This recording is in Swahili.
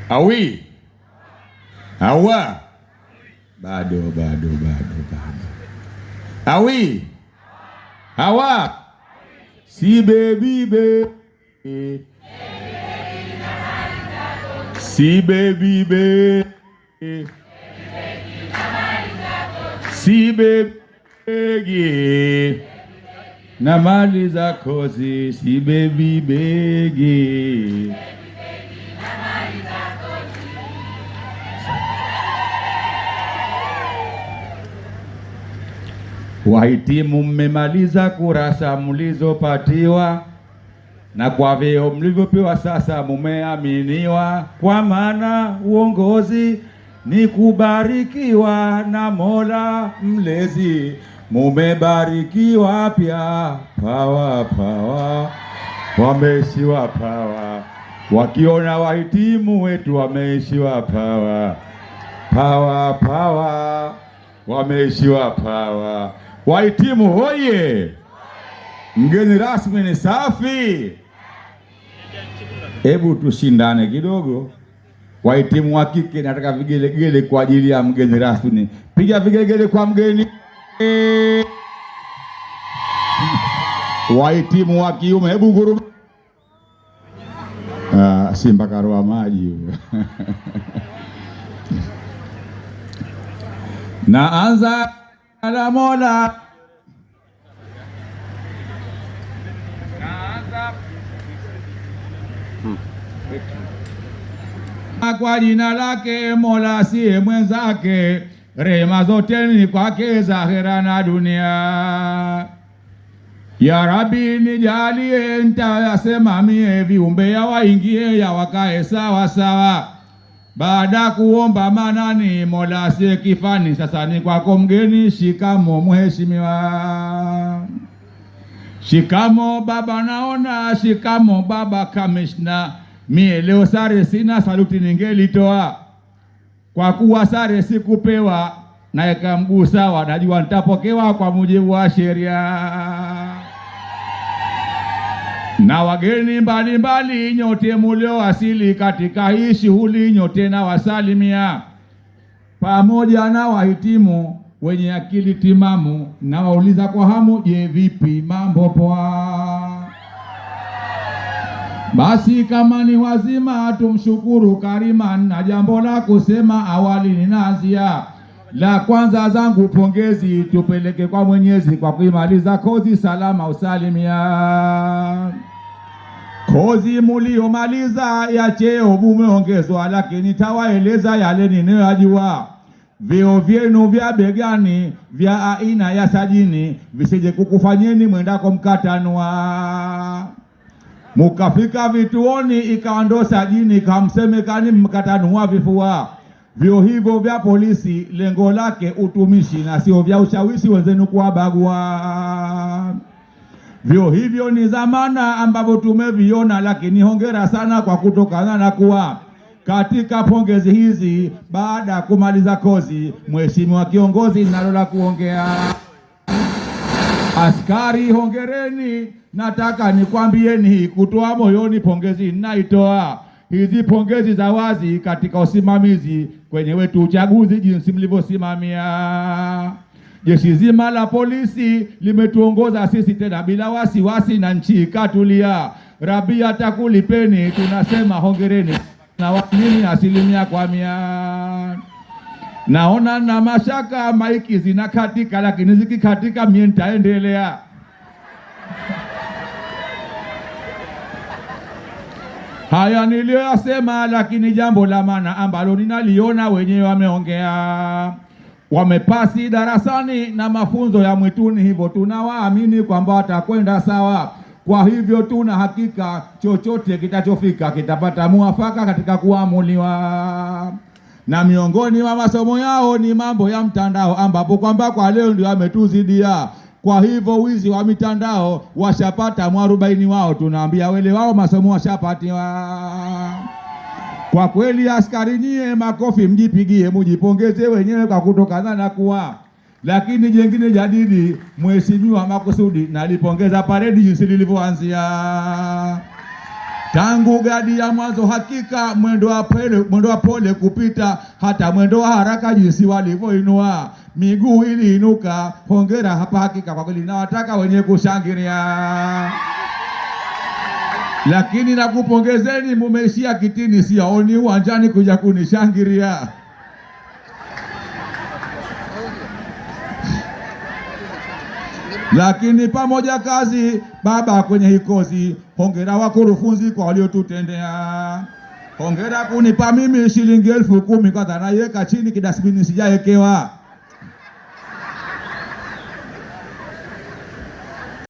Awi awa bado bado bado bado awi awa si baby be si baby be si begi na mali za kozi si baby begi. Wahitimu, mmemaliza kurasa mlizopatiwa, na kwa vyeo mlivyopewa sasa mumeaminiwa, kwa maana uongozi ni kubarikiwa na Mola Mlezi. Mumebarikiwa pia pawa pawa, wameishiwa pawa, wakiona wahitimu wetu wameishiwa pawa pawa pawa, wameishiwa pawa. Wahitimu hoye! Mgeni rasmi ni safi. Hebu tushindane kidogo. Wahitimu wa kike, nataka vigelegele kwa ajili ya mgeni rasmi. Piga vigelegele kwa mgeni. Wahitimu wa kiume, hebu nguru. Simba karoa maji. Naanza la Mola. Kwa jina lake Mola siye mwenzake, rehema zote ni kwake zahera na dunia. Ya Rabbi nijalie, nitayasimamie viumbe ya waingie ya wakae sawa sawa. Baada kuomba manani Mola siye kifani, sasa ni kwako mgeni. Shikamo mheshimiwa, shikamo baba naona, shikamo baba kamishna. Mie leo sare sina, saluti ningelitoa kwa kuwa sare sikupewa, naeka mguu sawa, najua nitapokewa kwa mujibu wa sheria. Na wageni mbalimbali nyote muliowasili katika hii shughuli, nyote na wasalimia, pamoja na wahitimu wenye akili timamu, na wauliza kwa hamu, je, vipi mambo poa? Basi kama ni wazima tumshukuru Karima, na jambo la kusema awali ninaanzia la kwanza zangu pongezi tupeleke kwa Mwenyezi kwa kuimaliza kozi salama usalimia. Kozi muliomaliza ya cheo mumeongezwa, lakini tawaeleza yale ninayoyajua. Vyeo vyenu vya begani vya aina ya sajini visije kukufanyeni mwendako mkatanua. Mukafika vituoni ikawa ndo sajini kamsemekani mkatanua vifua. Vyo hivyo vya polisi lengo lake utumishi na sio vya ushawishi wenzenu kuwabagua. Vyo hivyo ni zamana ambavyo tumeviona, lakini hongera sana kwa kutokana na kuwa katika pongezi hizi baada ya kumaliza kozi. Mheshimiwa kiongozi, nalo la kuongea. Askari hongereni, nataka nikwambieni hii kutoa moyoni pongezi naitoa. Hizi pongezi za wazi katika usimamizi kwenye wetu uchaguzi, jinsi mlivyosimamia. Jeshi zima la polisi limetuongoza sisi tena bila wasiwasi, na nchi ikatulia. Rabi atakulipeni, tunasema hongereni na waamini 100%. Naona na mashaka maiki zinakatika, lakini zikikatika mie nitaendelea. Haya niliyoyasema, lakini jambo la maana ambalo ninaliona wenyewe wameongea, wamepasi darasani na mafunzo ya mwituni, hivyo tunawaamini kwamba watakwenda sawa. Kwa hivyo tuna hakika chochote kitachofika kitapata muafaka katika kuamuliwa. Na miongoni mwa masomo yao ni mambo ya mtandao, ambapo kwamba kwa leo ndio ametuzidia. Kwa hivyo wizi wa mitandao washapata mwarobaini wao, tunaambia wele wao masomo washapatiwa. Kwa kweli askari nyie, makofi mjipigie, mujipongeze wenyewe kwa kutokana na kuwa. Lakini jengine jadidi, mheshimiwa makusudi nalipongeza paredi jinsi lilivyoanzia. Tangu gadi ya mwanzo hakika mwendo wa pole, mwendo wa pole kupita hata mwendo wa haraka jinsi walivyoinua miguu iliinuka. Hongera hapa hakika kwa kweli nawataka wenye kushangilia. Lakini nakupongezeni, mumeishia kitini, siaoni uwanjani kuja kunishangilia. Lakini pamoja kazi baba kwenye hikozi, hongera wakurufunzi kwa waliotutendea. Hongera kunipa mimi shilingi 10,000 kwanza naiweka chini kidasbini sijawekewa.